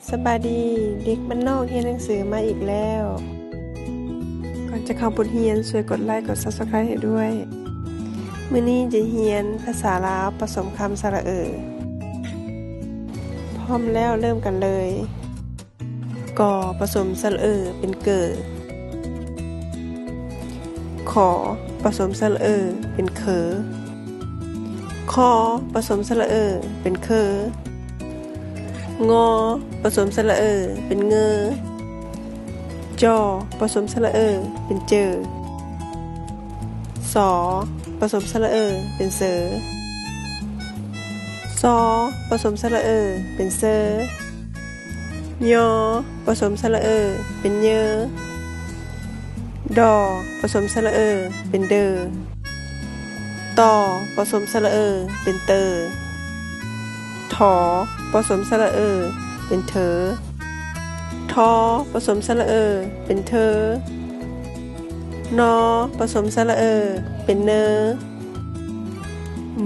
ສະບາຍດີ ເດັກບ້ານນອກຮຽນໜັງສືມາອີກແລ້ວ. ກ່ອນຈະເຂົ້າບົດຮຽນ, ຊ່ວຍກົດໄລກົດ Subscribe ໃຫ້ດ້ວຍ. ມື້ນີ້ຈະຮຽນພາສາລາວປະສົມຄຳສະຫຼະເອີ. ພ້ອມແລ້ວເລີ່ມກັນເລີຍ. ກ ປະສົມສະຫຼະເອີ ເປັນເກີ. ຂ ປະສົມສະຫຼະເອີ ເປັນເຂີ. ຄ ປະສົມສະຫຼະເອີ ເປັນເຂີ. ງ ປະສົມສະຫຼະເອີ ເປັນເງິ. ຈ ປະສົມສະຫຼະເອີ ເປັນເຈີ. ສ ປະສົມສະຫຼະເອີ ເປັນເສີ. ຊ ປະສົມສະຫຼະເອີ ເປັນເຊີ. ຍ ປະສົມສະຫຼະເອີ ເປັນເຍີ. ດ ປະສົມສະຫຼະເອີ ເປັນເດີ. ຕ ປະສົມສະຫຼະເອີ ເປັນເຕີ. ຖ ປະສົມສະຫຼະເອີ ເປັນເຖີ. ຖ ປະສົມສະຫຼະເອີ ເປັນເທີ. ນ ປະສົມສະຫຼະເອີ ເປັນເນີ.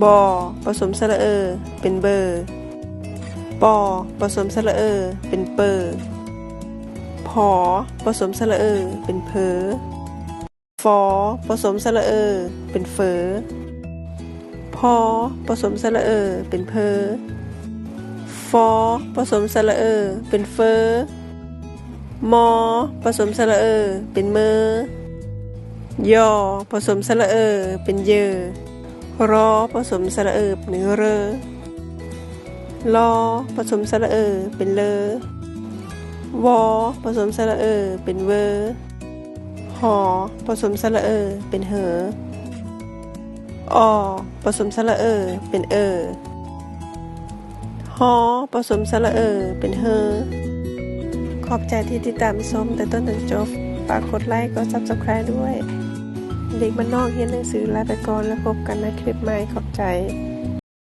ບ ປະສົມສະຫຼະເອີ ເປັນເບີ. ປ ປະສົມສະຫຼະເອີ ເປັນເປີ. ຜ ປະສົມສະຫຼະເອີ ເປັນເຜີ. ຝ ປະສົມສະຫຼະເອີ ເປັນເຝີ. ຜ ປະສົມສະຫຼະເອີ ເປັນເຜີ. ຝ ປະສົມສະຫຼະເອີ ເປັນເຟີ. ມ ປະສົມສະຫຼະເອີ ເປັນເມີ. ຢ ປະສົມສະຫຼະເອີ ເປັນເຢີ. ຣ ປະສົມສະຫຼະເອີ ເປັນເຣີ. ລ ປະສົມສະຫຼະເອີ ເປັນເລີ. ວ ປະສົມສະຫຼະເອີ ເປັນເວີ. ຫ ປະສົມສະຫຼະເອີ ເປັນເຫີ. ອໍ ປະສົມສະຫຼະເອີ ເປັນເອີ. ຮ ປະສົມສະຫຼະເອີ ເປັນເຮີ. ຂອບໃຈທີ່ຕິດຕາມຊົມແຕ່ຕົ້ນຈົນຈົບ. ຝາກກົດໄລກົດ Subscribe ດ້ວຍ. ເດັກບ້ານນອກຮຽນໜັງສືລາໄປກ່ອນ ແລ້ວພົບກັນໃນຄລິບໃໝ່. ຂອບໃຈ.